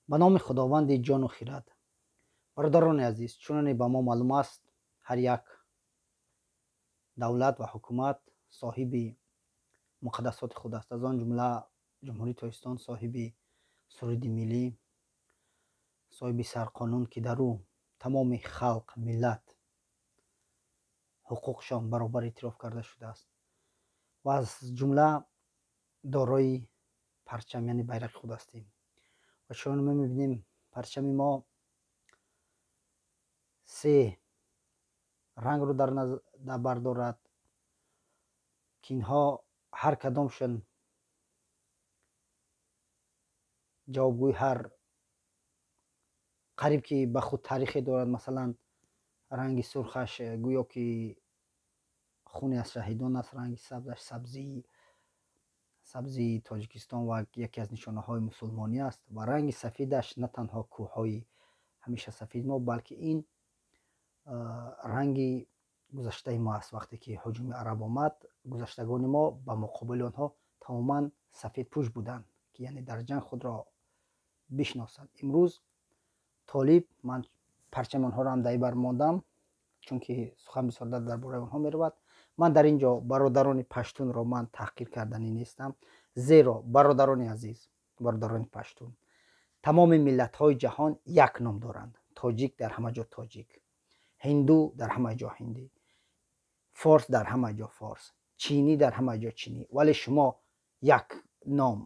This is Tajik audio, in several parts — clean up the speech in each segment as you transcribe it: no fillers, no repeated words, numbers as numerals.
Ба номи Худованди ҷону хирад. Бародарони азиз, чуноне ба мо маълум аст, ҳар як давлат ва ҳукумат соҳиби муқаддасоти худ аст. Аз он ҷумла Ҷумҳурии Тоҷикистон соҳиби суруди миллӣ, соҳиби сарқонун, ки дар ӯ тамоми халқ, миллат ҳуқуқшон баробар эътироф карда шудааст ва аз ҷумла дорои парчам, яъне байрақи худ ҳастем. Ва чунон мо мебинем, парчами мо се рангро дар бар дорад, ки инҳо ҳар кадомшон ҷавобгӯи ҳар қариб ки ба худ таърихе дорад. Масалан, ранги сурхаш гӯё ки хуни аз шаҳидон аст, ранги сабзаш сабзии Тоҷикистон ва яке аз нишонаҳои мусулмонӣ аст, ва ранги сафедаш на танҳо кӯҳҳои ҳамеша сафед мо, балки ин ранги гузаштаи мо аст. Вақте ки ҳуҷуми араб омад, гузаштагони мо ба муқобили онҳо тамоман сафедпӯш буданд, ки яъне дар ҷанг худро бишносанд. Имрӯз толиб, ман парчами онҳоро ҳам дар бар мондам, чунки сухан бисёр дар бораи онҳо меравад. Ман дар ин ҷо бародарони паштунро ман таҳқир карданӣ нестам, зеро, бародарони азиз, бародарони паштун, тамоми миллатҳои ҷаҳон як ном доранд. Тоҷик дар ҳама ҷо тоҷик, ҳинду дар ҳама ҷо ҳиндӣ, форс дар ҳама ҷо форс, чинӣ дар ҳама ҷо чинӣ. Вале шумо як ном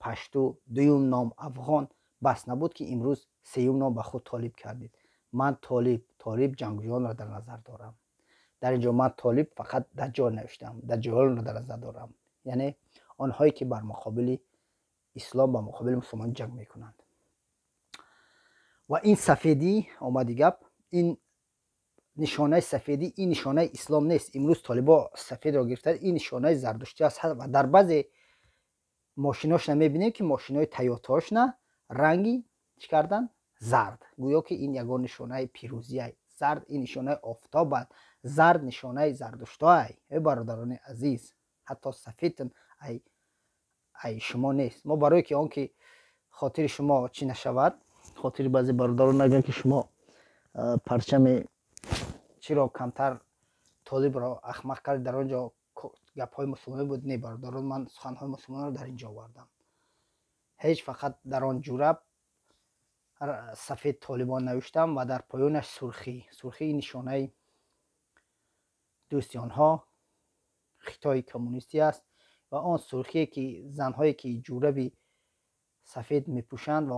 пашту, дуюм ном афғон, бас набуд, ки имрӯз сеюм ном ба худ толиб кардед. Ман толиб, толиб ҷангҷӯёнро дар назар дорам. Дар ин ҷо ман толиб фақат даҷҷол навиштам, даҷҷолонро дар назар дорам, яъне онҳое ки бар муқобили ислом, ба муқобили мусулмон ҷанг мекунанд. Ва ин сафедӣ омади гап, ин нишонаи сафедӣ, ин нишонаи ислом нест. Имрӯз толибо сафедро гирифтанд, ин нишонаи зардуштӣ аст. Ва дар баъзе мошиношна мебинем, ки мошинои Тойотаошна ранги чӣ кардан? Зард, гӯё ки ин ягон нишонаи пирӯзия. Зард ин нишонаи офтобад, зард нишонаи зардуштоай. Эй бародарони азиз, ҳатто сафедтон ай шумо нест. Мо барое ки он ки хотири шумо чӣ нашавад, хотири баъзе бародарон нагӯянд, ки шумо парчами чиро камтар толибро ахмақ кард, дар он ҷо гапҳои мусулмонӣ буд. Не, бародарон, ман суханҳои мусулмонро дар ин ҷо овардам. Ҳеҷ фақат дар он ҷураб сафед толибон навиштам ва дар поёнаш сурхӣ. Сурхӣ нишонаи дӯсти онҳо Хитои коммунистӣ аст ва он сурхие ки занҳое ки ҷураби сафед мепӯшанд ва